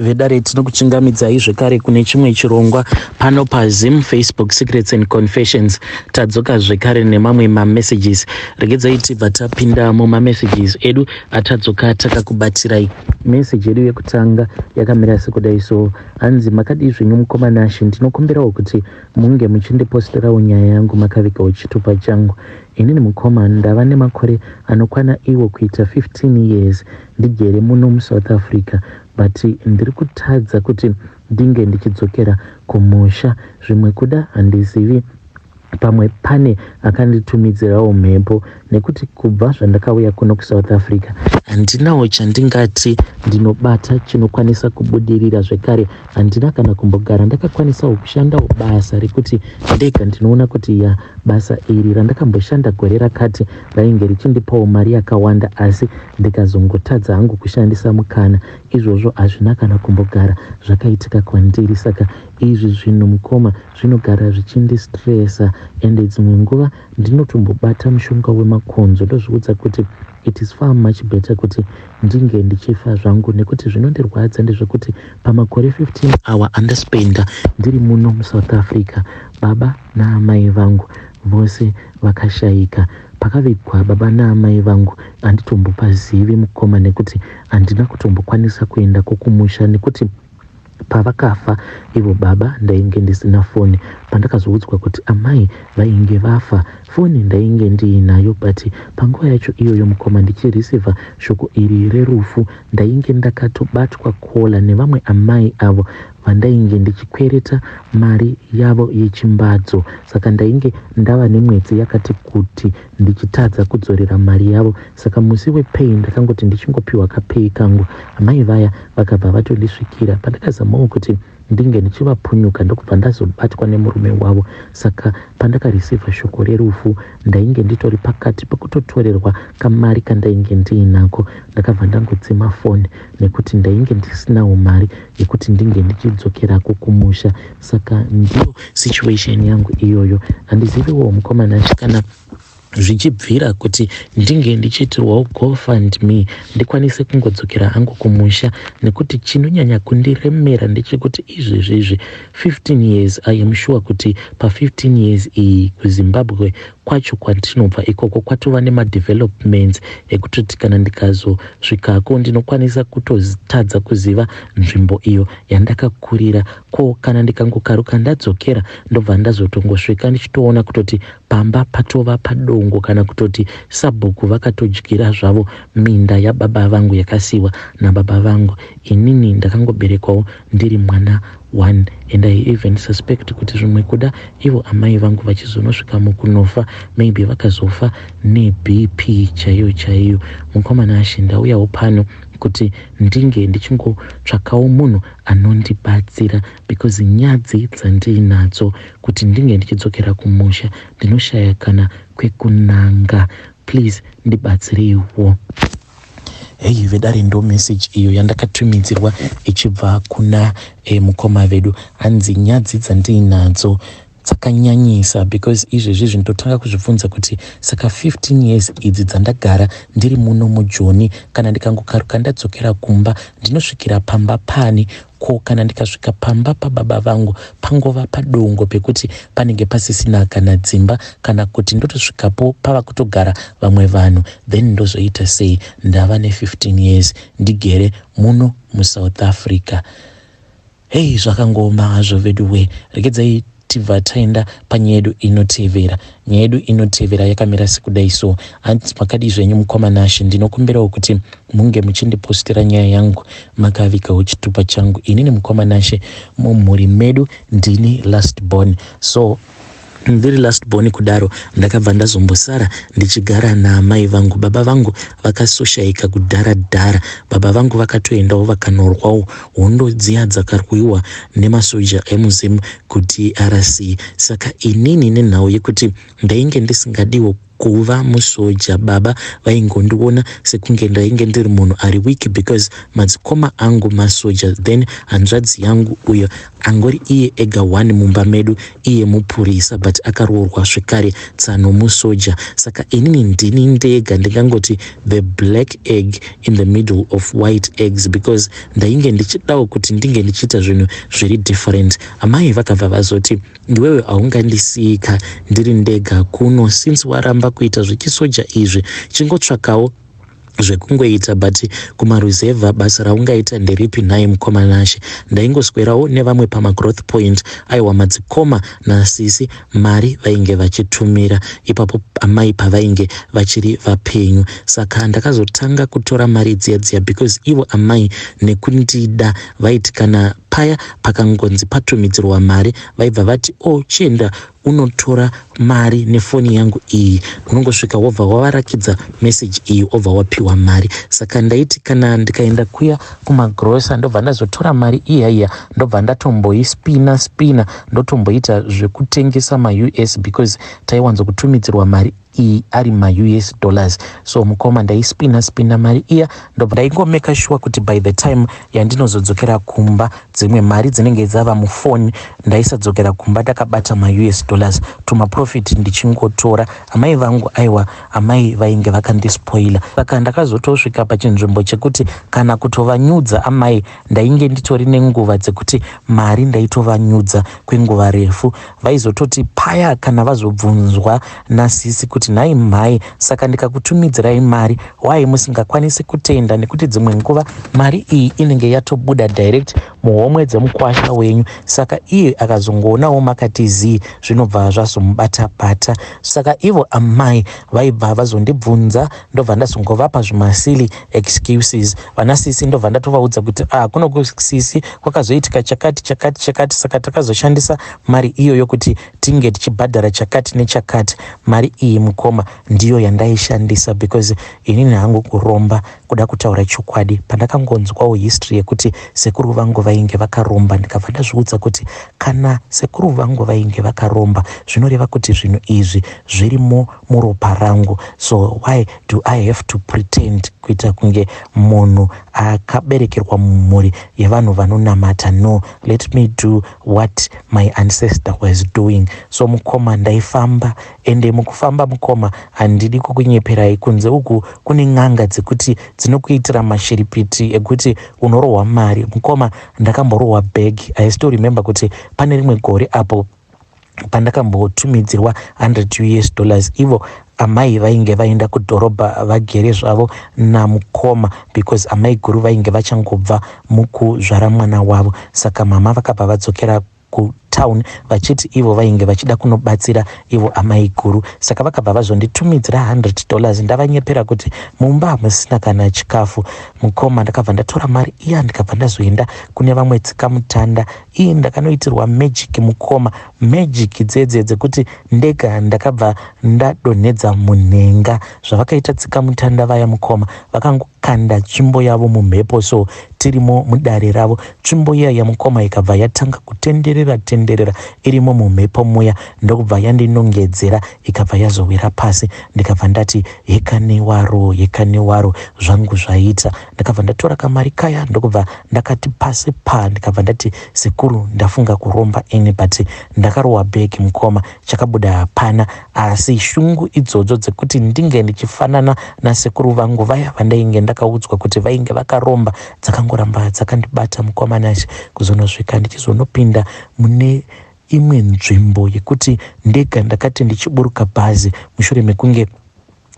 Vedare, tinokuchingamidzai zvekare kune chimwe chirongwa pano paZim Facebook Secrets and Confessions. Tadzoka zvekare nemamwe mamessages. Regedzai tibva tapinda mumamessages edu atadzoka takakubatirai. Message yedu yekutanga yakamira sekudai so: hanzi, "Makadii zvenyu mukoma Nashe? Ndinokumbirawo kuti munge muchindiposterawo nyaya yangu makavigawo chitupa changu. Inini mukoma, ndava nemakore anokwana iwo kuita 15 years ndigere muno muSouth Africa, but ndiri kutadza kuti ndinge ndichidzokera kumusha. Zvimwe kuda handizivi, pamwe pane akanditumidzirawo mhepo, nekuti kubva zvandakauya kuno kuSouth Africa handinawo chandingati ndinobata chinokwanisa kubudirira. Zvekare handina kana kumbogara ndakakwanisawo kushandawo basa rekuti ndega ndinoona kuti ya, basa iri randakamboshanda gore rakati rainge richindipawo mari yakawanda, asi ndikazongotadza hangu kushandisa mukana. Izvozvo hazvina kana kumbogara zvakaitika kwandiri. Saka izvi zvinhu mukoma, zvinogara zvichindistresa, ende dzimwe nguva ndinotombobata mushonga wemakonzo, ndozviudza kuti it is far much better kuti ndinge ndichifa zvangu, nekuti zvinondirwadza ndezvekuti pamakore 15 awa andaspenda ndiri muno muSouth Africa, baba naamai vangu vose vakashayika. Pakavigwa baba naamai vangu handitombopazivi mukoma, nekuti handina kutombokwanisa kuenda kukumusha, nekuti pavakafa ivo baba ndainge ndisina foni. Pandakazoudzwa kuti amai vainge vafa, foni ndainge ndiinayo, but panguva yacho iyoyo mukoma, ndichireceiva shoko iri rerufu, ndainge ndakatobatwa collar nevamwe amai avo vandainge ndichikwereta mari yavo yechimbadzo. Saka ndainge ndava nemwedzi yakati kuti ndichitadza kudzorera mari yavo. Saka musi wepay ndakangoti ndichingopiwa kapay kangu, amai vaya vakabva vatondisvikira. Pandakazamawo kuti ndinge ndichivapunyuka, ndokubva ndazobatwa nemurume wavo. Saka pandakareceiva shoko rerufu, ndainge nditori pakati pekutotorerwa kamari kandainge ndiinako. Ndakabva ndangodzima foni nekuti ndainge ndisinawo mari yekuti ndinge ndichidzokerako kumusha. Saka ndiyo situation yangu iyoyo. Handiziviwo mukoma Nashe kana zvichibvira kuti ndinge ndichiitirwawo GoFund Me ndikwanise kungodzokera hangu kumusha, nekuti chinonyanya kundiremera ndechekuti izvezvizvi 15 years, I am sure kuti pa15 years iyi kuZimbabwe kwacho kwandinobva ikoko kwatova nemadevelopments ekutoti kana ndikazosvikako ndinokwanisa kutotadza kuziva nzvimbo iyo yandakakurira. Ko kana ndikangokaruka ndadzokera, ndobva ndazotongosvika ndichitoona kutoti pamba patova padongo, kana kutoti sabhuku vakatodyira zvavo minda yababa vangu yakasiyiwa nababa vangu. Inini ndakangoberekwawo ndiri mwana one, and I even suspect kuti zvimwe kuda ivo amai vangu vachizonosvika mukunofa, maybe vakazofa neBP chaiyo chaiyo. Mukoma Nashe, ndauyawo pano kuti ndinge ndichingotsvakawo munhu anondibatsira, because nyadzi dzandiinadzo kuti ndinge ndichidzokera kumusha, ndinoshaya kana kwekunanga. Please ndibatsireiwo." Hei vedare, ndo message iyo yandakatumidzirwa ichibva kuna mukoma vedu. Hanzi nyadzi dzandiinadzo dzakanyanyisa, because izvezvi zvindotanga kuzvibvunza kuti saka 15 years idzi dzandagara ndiri muno muJoni, kana ndikangokaruka ndadzokera kumba, ndinosvikira pamba pani? Ko kana ndikasvika pamba pababa vangu pangova padongo pekuti panenge pasisina kana dzimba, kana kuti ndotosvikapo pava kutogara vamwe vanhu, then ndozoita sei? Ndava ne15 years ndigere muno muSouth Africa." Hei, zvakangoma hazvo vedu we. Regedzai tibva taenda panyaya yedu inotevera. Nyaya yedu inotevera yakamira sekudai so: hanzi, "Makadii zvenyu mukoma Nashe? Ndinokumbirawo kuti munge muchindipostera nyaya yangu makavigawo chitupa changu. Inini mukoma Nashe, mumhuri medu ndini last born. So ndiri last born kudaro, ndakabva ndazombosara ndichigara naamai vangu. Baba vangu vakasoshayika kudhara dhara. Baba vangu vakatoendawo vakanorwawo hondo dziya dzakarwiwa nemasoja emuZim kuDRC. Saka inini, nenhau yekuti ndainge ndisingadiwo kuva musoja, baba vaingondiona sekunge ndainge ndiri munhu ari weak, because madzikoma angu masoja, then hanzvadzi yangu uyo Angori iye ega one mumba medu iye mupurisa but akaroorwa zvekare tsano musoja saka inini ndini ndega ndingangoti the black egg in the middle of white eggs because ndainge ndichidawo kuti ndinge ndichiita zvinhu zviri different. Amai vakabva vazoti iwewe haungandisiika ndiri ndega kuno since waramba kuita zvechisoja izvi chingotsvakawo zvekungoita but kumaruzevha basa raungaita nderipi nhai mukoma Nashe. Ndaingoswerawo nevamwe pamagrowth point aiwa madzikoma nasisi mari vainge vachitumira ipapo amai pavainge vachiri vapenyu saka ndakazotanga kutora mari dziya dziya because ivo amai nekundida vaiti kana paya pakangonzi patumidzirwa mari vaibva vati o oh, chienda unotora mari nefoni yangu iyi unongosvika wobva wavarakidza message iyi obva wapiwa mari saka ndaiti kana ndikaenda kuya kumagrosa ndobva ndazotora mari iya iya ndobva ndatomboispina spina ndotomboita zvekutengesa maUS because taiwanzokutumidzirwa mari iyi ari maUS dollars. So mukoma ndaispina spina mari iya ndobva ndaingomeka sure kuti by the time yandinozodzokera kumba dzimwe mari dzinenge dzava mufoni ndaisadzokera kumba ndakabata maUS dollars tumaprofit ndichingotora. Amai vangu aiwa amai vainge vakandispoila saka ndakazotosvika pachinzvimbo chekuti kana kutovanyudza amai ndainge nditori nenguva dzekuti mari ndaitovanyudza kwenguva refu. Vaizototi paya kana vazobvunzwa nasisi kuti nhai mhai saka ndikakutumidzirai mari why musingakwanisi kutenda nekuti dzimwe nguva mari iyi inenge yatobuda direct muhomwe dzemukwasha wenyu saka iye akazongoonawo makati zii zvinobva zvazomubata bata. Saka ivo amai vaibva vazondibvunza ndobva ndazongovapa zvimasili excuses. Vana sisi ndobva ndatovaudza kuti ah kuno sisi kwakazoitika chakati chakati chakati saka takazoshandisa mari iyoyo kuti tinge tichibhadhara chakati nechakati. Mari iyi mukoma ndiyo yandaishandisa because inini hangu kuromba kuda kutaura chokwadi pandakangonzwawo history yekuti sekuru vangu vainge vakaromba ndikabva ndazviudza kuti kana sekuru vangu vainge vakaromba zvinoreva kuti zvinhu izvi zvirimo muropa rangu so why do I have to pretend kuita kunge munhu akaberekerwa mumhuri yevanhu vanonamata? No, let me do what my ancestor was doing. So mukoma ndaifamba ende mukufamba mukoma handidi kukunyeperai kunze uku kune n'anga dzekuti dzinokuitira mashiripiti ekuti unorohwa mari. Mukoma ndakamborohwa bag. I still remember kuti pane rimwe gore apo pandakambotumidzirwa 100 US dollars ivo amai vainge vaenda kudhorobha vagere zvavo namukoma because amai guru vainge vachangobva mukuzvara mwana wavo saka mama vakabva vadzokera kutown vachiti ivo vainge vachida kunobatsira ivo amai guru saka vakabva vazonditumidzira 100 dollars ndavanyepera kuti mumba hamusina kana chikafu. Mukoma ndakabva ndatora mari iya ndikabva ndazoenda kune vamwe tsikamutanda iyi ndakanoitirwa magic mukoma magic dzedze dzekuti ndega ndakabva ndadonhedza munhenga zvavakaita tsikamutanda vaya mukoma vakangokanda tsvimbo yavo mumhepo so tirimo mudare ravo tsvimbo iya yamukoma ikabva yatanga kutenderera tenderera irimo mumhepo muya ndokubva yandinongedzera ikabva yazowira pasi ndikabva ndati hekane waro hekane waro zvangu zvaita ndakabva ndatora kamari kaya ndokubva ndakati pasi pa ndikabva ndati sekuru ndafunga kuromba ini but ndakarohwa bag mukoma chakabuda hapana asi shungu idzodzo dzekuti ndinge ndichifanana nasekuru vangu vaya vandainge ndakaudzwa kuti vainge vakaromba dzakangoramba dzakandibata mukoma Nashe kuzonosvika ndichizonopinda mune imwe nzvimbo yekuti ndega ndakati ndichiburuka bhazi mushure mekunge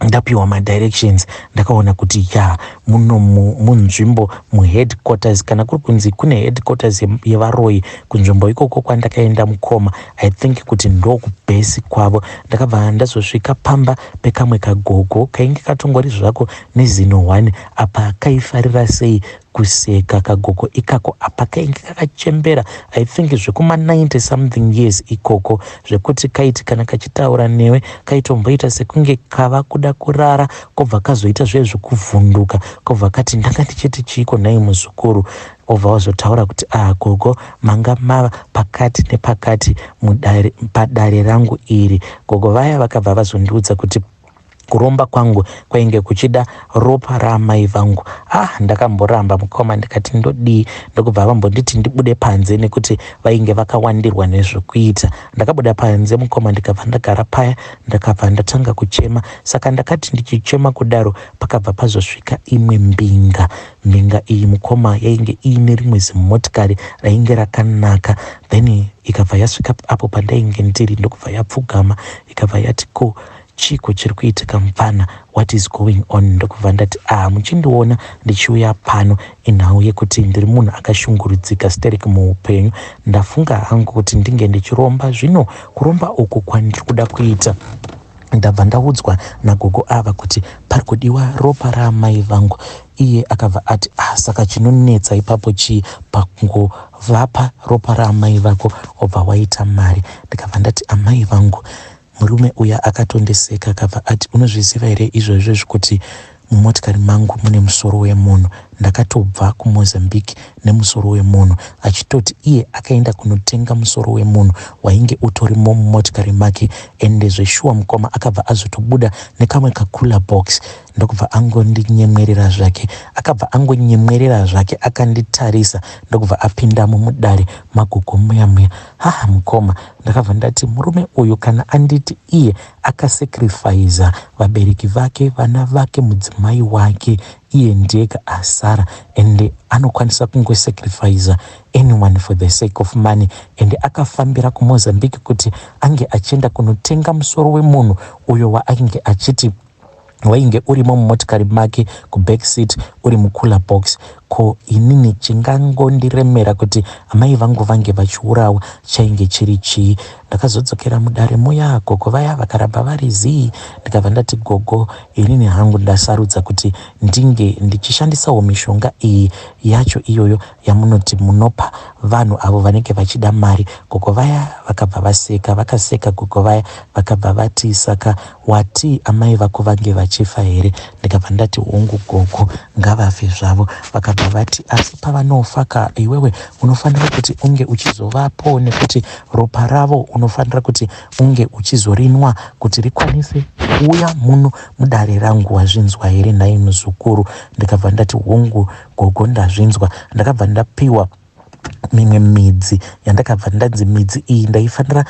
ndapiwa madirections ndakaona kuti ya muno munzvimbo muheadquarters kana kuri kunzi kune headquarters yevaroyi kunzvimbo ikoko kwandakaenda mukoma I think kuti ndokubhesi kwavo. Ndakabva ndazosvika pamba pekamwe kagogo kainge katongori zvako nezino one apa kaifarira sei kuseka kagogo ikako apa kainge kakachembera I think zvekuma 90 something years ikoko zvekuti kaiti kana kachitaura newe kaitomboita sekunge kava kuda kurara kobva kazoita zviye zvekuvhunduka kobva kati ndanga ndichiti chiiko nhai muzukuru obva wazotaura kuti ah gogo manga mava pakati nepakati mudare, padare rangu iri gogo vaya vakabva vazondiudza kuti. Kuromba kwangu kwainge kuchida ropa raamai vangu. Ah, ndakamboramba mukoma ndikati ndodii, ndokubva vambonditi ndibude panze nekuti vainge vakawandirwa nezvekuita. Ndakabuda panze mukoma ndikabva ndagara paya, ndakabva ndatanga kuchema. Saka ndakati ndichichema kudaro pakabva pazosvika imwe mbinga. Mbinga iyi mukoma yainge iine rimwe zimotikari rainge rakanaka, then ikabva yasvika apo pandainge ndiri ndokubva yapfugama ikabva yati ko Chiiko chiri kuitika mupfana what is going on ndokubva ndati ah muchindiona ndichiuya pano inhau yekuti ndiri munhu akashungurudzika sterek muupenyu ndafunga hangu kuti ndinge ndichiromba zvino kuromba uku kwandiri kuda kuita ndabva ndaudzwa nagogo ava kuti pari kudiwa ropa raamai vangu iye akabva ati ah saka chinonetsa ipapo chii pakungovapa ropa raamai vako wobva waita mari ndikabva ndati amai vangu Murume uya akatondiseka akabva ati unozviziva here izvozvo izvi kuti mumotikari mangu mune musoro wemunhu. Ndakatobva kuMozambique nemusoro wemunhu. Achitoti iye akaenda kunotenga musoro wemunhu wainge utorimo mumotikari make ende zveshuwa mukoma akabva azotobuda nekamwe kacooler box ndokubva angondinyemwerera zvake. Akabva angonyemwerera zvake akanditarisa ndokubva apindamo mudare magogo muya muya. Haa mukoma ndakabva ndati murume uyu kana anditi iye akasacrificer vabereki vake, vana vake, mudzimai wake iye ndiyega asara ende anokwanisa kungosacrificer anyone for the sake of money ende akafambira kuMozambique kuti ange achienda kunotenga musoro wemunhu uyo waainge achiti wainge urimo mumotikari make kuback seat uri mucooler box ko inini chingangondiremera kuti amai vangu vange vachiurawa chainge chiri chii ndakazodzokera mudare muya gogo vaya vakaramba vari zii ndikabva ndati gogo inini hangu ndasarudza kuti ndinge ndichishandisawo mishonga iyi yacho iyoyo yamunoti munopa vanhu avo vanenge vachida mari gogo vaya vakabva vaseka vakaseka gogo vaya vakabva vati saka wati amai vako vange vachifa here ndikabva ndati hongu gogo ngavafe zvavo vakabva vati asi pavanofa ka iwewe unofanira kuti unge uchizovapo nekuti ropa ravo unofanira kuti unge uchizorinwa kuti rikwanise kuuya muno mudare rangu wazvinzwa here nhai muzukuru ndikabva ndati hongu Gogo ndazvinzwa. Ndakabva ndapiwa mimwe midzi yandakabva ndanzi midzi iyi ndaifanira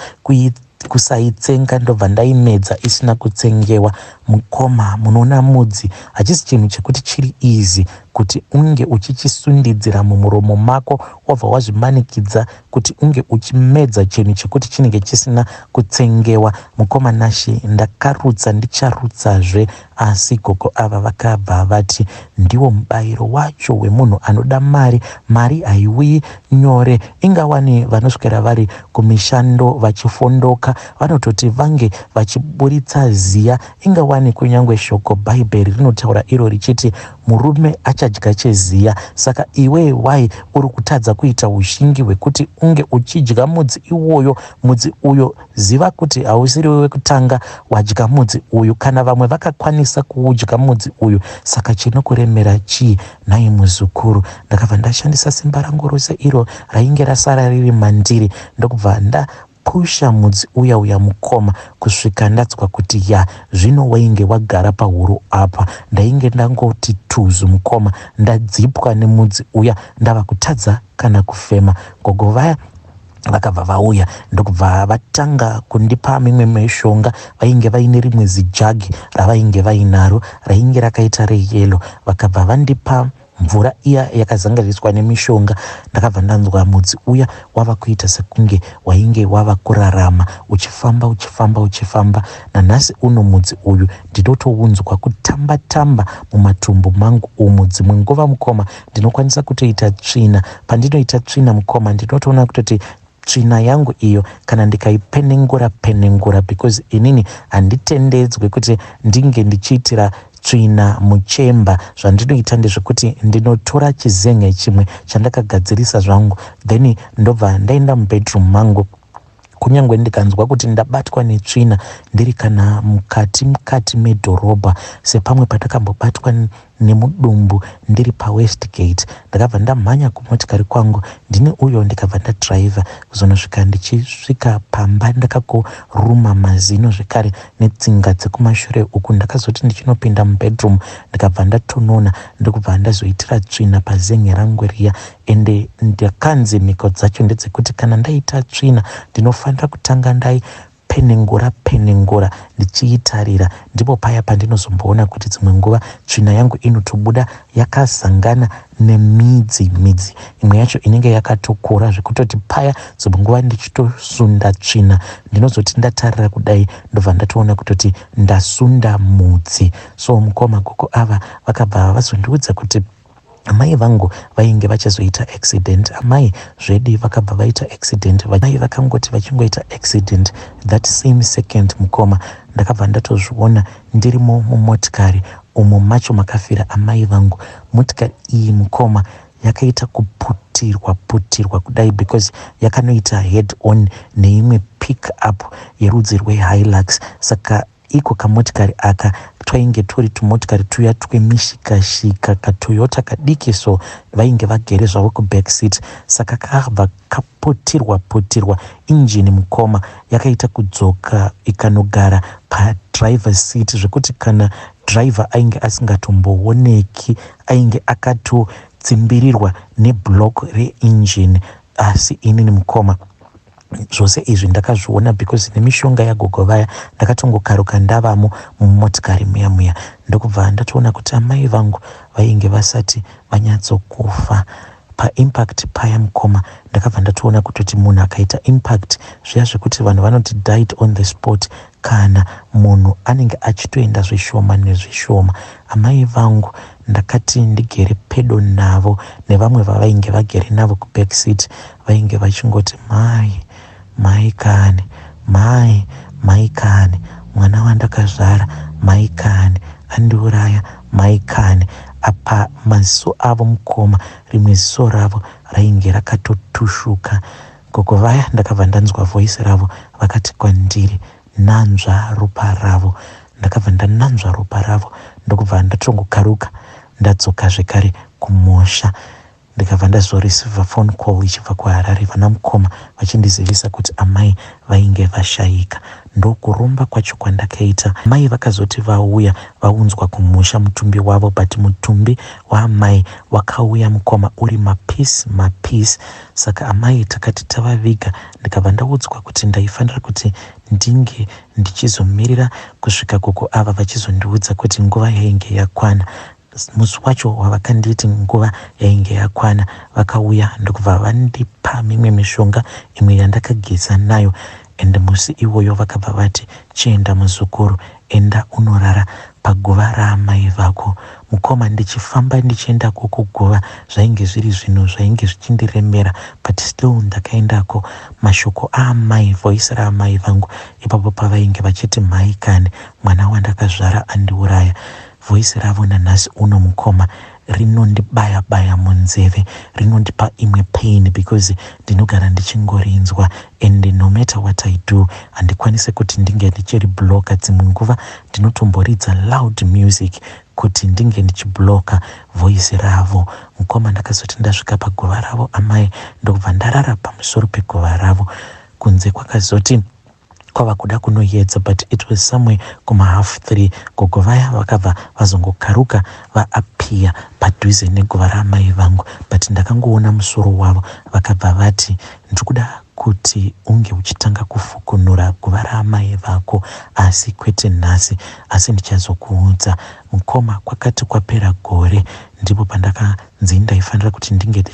kusaitsenga ndobva ndaimedza isina kutsengewa. Mukoma munoona mudzi hachisi chinhu chekuti chiri easy kuti unge uchichisundidzira mumuromo mako wobva wazvimanikidza kuti unge uchimedza chinhu chekuti chinenge chisina kutsengewa. Mukoma Nashy ndakarutsa ndicharutsazve Asi gogo ava vakabva vati ndiwo mubairo wacho wemunhu anoda mari, mari haiuyi nyore. Ingawani vanoswera vari kumishando vachifondoka vanototi vange vachiburitsa ziya. Ingawani kunyangwe shoko bhaibheri rinotaura iro richiti murume achadya cheziya. Saka iwe why uri kutadza kuita ushingi hwekuti unge uchidya mudzi iwoyo, mudzi uyo Ziva kuti hausiriwe wekutanga wadya mudzi uyu, kana vamwe vakakwanisa kuudya mudzi uyu saka chinokuremera chii nhai muzukuru? Ndakabva ndashandisa simba rangu rose iro rainge rasara riri mandiri ndokubva ndapusha mudzi uya uya mukoma kusvika ndanzwa kuti ya zvino wainge wagara pahuro apa. Ndainge ndangoti tuzu mukoma ndadzipwa nemudzi uya ndava kutadza kana kufema. Gogo vaya Vakabva vauya ndokubva vatanga kundipa mimwe mishonga vainge vaine rimwe zijagi ravainge vainaro rainge rakaita reyellow vakabva vandipa mvura iya yakazanganiswa nemishonga ndakabva ndanzwa mudzi uya wava kuita sekunge wainge wava kurarama uchifamba uchifamba uchifamba nanhasi uno mudzi uyu ndinotounzwa kutamba tamba mumatumbu mangu umu dzimwe nguva mukoma ndinokwanisa kutoita tsvina pandinoita tsvina mukoma ndinotoona kutoti tsvina yangu iyo kana ndikaipenengura penengura because inini handitendedzwe kuti ndinge ndichiitira tsvina muchemba zvandinoita ndezvekuti ndinotora chizen'e chimwe chandakagadzirisa zvangu then ndobva ndaenda mubedroom mangu Kunyangwe ndikanzwa kuti ndabatwa netsvina ndiri kana mukati mukati medhorobha sepamwe pandakambobatwa nemudumbu ndiri paWestgate. Ndakabva ndamhanya kumotikari kwangu ndini uyo ndikabva ndadriver kuzonosvika ndichisvika pamba ndakakoruma mazino zvekare netsinga dzekumashure uku. Ndakazoti ndichinopinda mubedroom ndikabva ndatonona ndokubva ndazoitira tsvina pazen'e rangu riya ende ndakanzi mhiko dzacho ndedzekuti kana ndaita tsvina ndinofanira kutanga ndai penengura penengura ndichiitarira ndipo paya pandinozomboona kuti dzimwe nguva tsvina yangu inotobuda yakazangana nemidzi midzi imwe yacho inenge yakatokura zvekutoti paya dzimwe nguva ndichitosunda tsvina ndinozoti ndatarira kudai ndobva ndatoona kutoti ndasunda mudzi so mukoma gogo ava vakabva vazondiudza kuti Amai vangu vainge vachazoita accident amai zvedi vakabva vaita accident mai vakangoti vachingoita accident that same second mukoma ndakabva ndatozviona ndirimo mumotikari umo macho makafira amai vangu motikari iyi mukoma yakaita kuputirwa putirwa kudai because yakanoita head on neimwe pick up yerudzi rweHilux saka Iko kamotikari aka twainge turi tumotikari tuya twemishikashika kaToyota kadiki so vainge vagere zvavo kuback seat saka kakabva kaputirwa putirwa injini mukoma yakaita kudzoka ikanogara padriver seat zvekuti kana driver ainge asingatombooneki ainge akatotsimbirirwa neblock reinjini asi inini mukoma Zvose izvi ndakazviona because nemishonga yagogo vaya ndakatongokaruka ndavamo mumotikari muya muya ndokubva ndatoona kuti amai vangu vainge vasati vanyatsokufa. Paimpact paya mukoma ndakabva ndatoona kutoti munhu akaita impact zviya zvekuti vanhu vanoti died on the spot kana munhu anenge achitoenda zvishoma nezvishoma. Amai vangu ndakati ndigere pedo navo nevamwe vavainge vagere navo kuback seat vainge vachingoti mhai mhai kani mhai mhai kani mwana wandakazvara mhai kani andiuraya mhai kani apa maziso avo mukoma rimwe ziso ravo rainge rakatotushuka gogo vaya ndakabva ndanzwa voice ravo vakati kwandiri nanzva ropa ravo ndakabva ndananzva ropa ravo ndokubva ndatongokaruka ndadzoka zvekare kumusha ndikabva ndazoreceiver phone call ichibva kuHarare vana mukoma vachindizivisa kuti amai vainge vashaika. Ndokuromba kwacho kwandakaita. Amai vakazoti vauya vaunzwa kumusha mutumbi wavo but mutumbi waamai wakauya mukoma uri mapiece mapiece saka amai takati tavaviga ndikabva ndaudzwa kuti ndaifanira kuti ndinge ndichizomirira kusvika gogo ava vachizondiudza kuti nguva yainge yakwana. Musi wacho wavakanditi nguva yainge yakwana vakauya ndokubva vandipa mimwe mishonga imwe yandakageza nayo and musi iwoyo vakabva vati chienda muzukuru enda unorara paguva raamai vako. Mukoma ndichifamba ndichiendako kuguva zvainge zviri zvinhu zvainge zvichindiremera but still ndakaendako. Mashoko aamai voice raamai vangu ipapo pavainge vachiti mhai kani mwana wandakazvara andiuraya Voice ravo nanhasi uno mukoma rinondibaya baya munzeve rinondipa imwe pain because ndinogara ndichingorinzwa and no matter what I do handikwanise kuti ndinge ndichiriblocker dzimwe nguva ndinotomboridza loud music kuti ndinge ndichiblocker voice ravo mukoma ndakazoti ndasvika paguva ravo amai ndokubva ndarara pamusoro peguva ravo kunze kwakazoti kwava kuda kunoyedza but it was somewhere kuma half 3 gogo vaya vakabva vazongokaruka vaappear padhuze neguva raamai vangu but ndakangoona musoro wavo vakabva vati ndikuda kuti unge uchitanga kufukunura guva raamai vako asi kwete nhasi asi ndichazokuudza mukoma kwakati kwapera gore ndipo pandakanzi ndaifanira kuti ndinge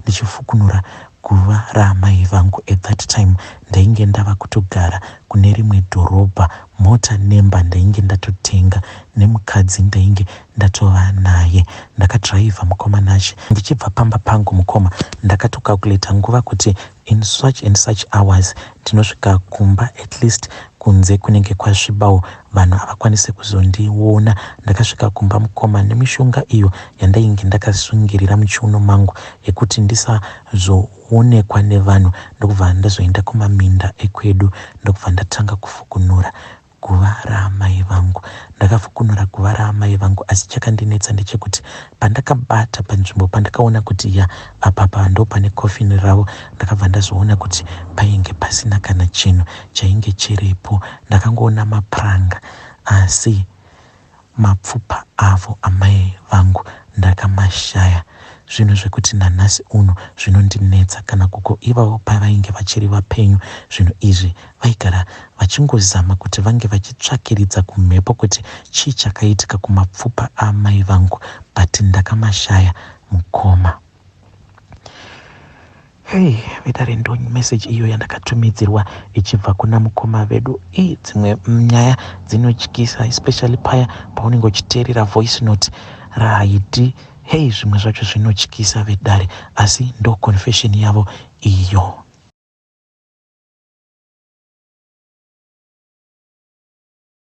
ndichifukunura guva raamai vangu at that time ndainge ndava kutogara kune rimwe dhorobha mota nemba ndainge ndatotenga nemukadzi ndainge ndatova naye ndakadhiraivha mukoma Nashe ndichibva pamba pangu mukoma ndakatocalculata nguva kuti in such and such hours ndinosvika kumba at least kunze kunenge kwasvibawo vanhu havakwanise kuzondiona ndakasvika kumba mukoma nemishonga iyo yandainge ndakasungirira muchiuno mangu yekuti ndisazoonekwa nevanhu ndokubva ndazoenda kumaminda ekwedu ndokubva ndatanga kufukunura. guva raamai vangu. Ndakafukunura guva raamai vangu asi chakandinetsa ndechekuti pandakabata panzvimbo pandakaona kuti ya apapa ndopane coffin ravo ndakabva ndazoona kuti painge pasina kana chinhu chainge chiripo. Ndakangoona mapuranga asi Mapfupa avo amai vangu ndakamashaya. Zvinhu zvekuti nanhasi uno zvinondinetsa. Kana gogo ivavo pavainge vachiri vapenyu zvinhu izvi vaigara vachingozama kuti vange vachitsvakiridza kumhepo kuti chii chakaitika kumapfupa aamai vangu but ndakamashaya mukoma. Hey vedare ndo message iyo yandakatumidzirwa ichibva kuna mukoma vedu. Ii dzimwe nyaya dzinotyisa especially paya paunenge uchiteerera voice note raHaiti. Hey zvimwe zvacho zvinotyisa vedare asi ndo confession yavo iyo.